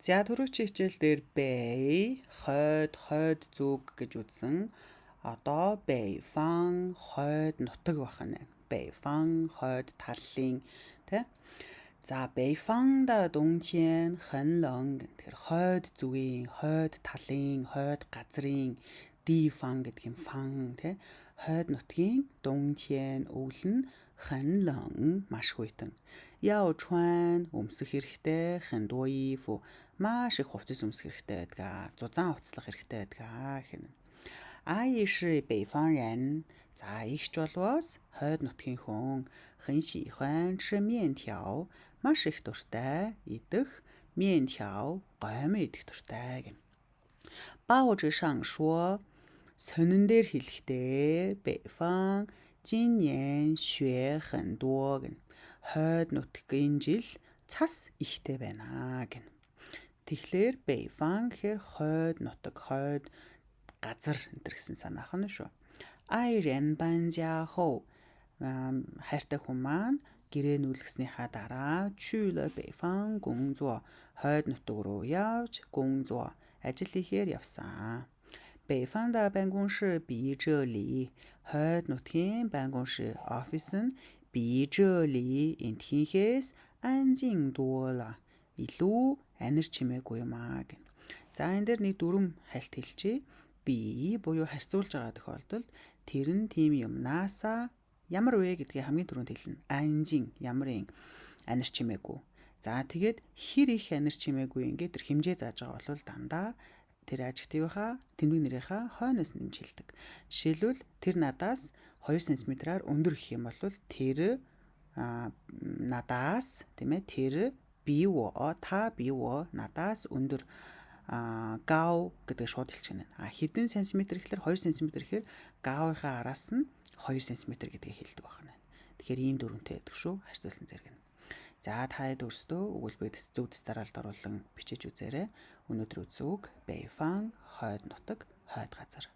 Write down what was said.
За түрүүчийн хичээл дээр 北, хойд, хойд зүг гэж үзсэн. Одоо 北方 хойд нутаг байх нь. 北方 хойд талын тий. За 北方的冬天很冷. Тэгэхээр хойд зүгийн, хойд талын, хойд газрын 地方 гэдэг юм 方 тий. Хойд нутгийн 冬天 өвөл нь 很冷 маш хүйтэн. 要穿 өмсөх хэрэгтэй, 很多衣服 маш их хувцас өмсөх хэрэгтэй байдаг. Зузаан хувцаслах хэрэгтэй байдаг гэх юм. 阿姨是北方人。За эгч болвоос хойд нутгийн хүн. 很喜欢吃面条. Маш их дуртай идэх 面条 гоймон идэх дуртай гэнэ. 报纸上说 сонин дээр хэлэхдээ 北方今年雪很多 гэнэ. Хойд нутгийн жил цас ихтэй байна гэнэ. Тэгэхээр 北方 гэхээр хойд нутаг, хойд газар энэ гэсэн санаах нь шүү. 爱人搬家后 хайртай хүн маань гэрээ нүүлгэснийхаа дараа 去了北方工作 хойд нутаг руу явж 工作 ажил хийхээр явсан. 北方的办公室比这里 хойд нутгийн 办公室 офис нь 比这里 энтхийнхээс 安静多了 илүү анир чимээгүй юм аа гэнэ. За энэ дээр нэг дүрэм хальт хэлчихье. 比 буюу харьцуулж байгаа тохиолдолд тэр нь тийм юмнаасаа ямар вэ гэдгийг хамгийн түрүүнд хэлнэ. 安静 ямар юм анир чимээгүй. За тэгээд хэр их анир чимээгүй ингээд тэр хэмжээ зааж байгаа бол дандаа тэр adjective ынхаа тэмдэг нэрийнхаа хойноос нэмж хэлдэг. Жишээлбэл, тэр надаас 2 см-аар өндөр гэх юм бол тэр надаас, тийм ээ, тэр 比我他比我 надаас өндөр 高 гэдгийг шууд хэлчихнэ. А хэдэн сантиметр гэхлээр 2 см гэхээр 高 ынхаа араас нь 2 см гэдгийг хэлдэг байна. Тэгэхээр ийм дүрэмтэй байдаг шүү. Харьцуулсан зэрэг нь. За та хэд өөрсдөө өгүүлбэрийг зөв дараалалд оруулан бичиж үзээрэй. Өнөөдөр үзсэн үг 北方 хойд нутаг, хойд газар.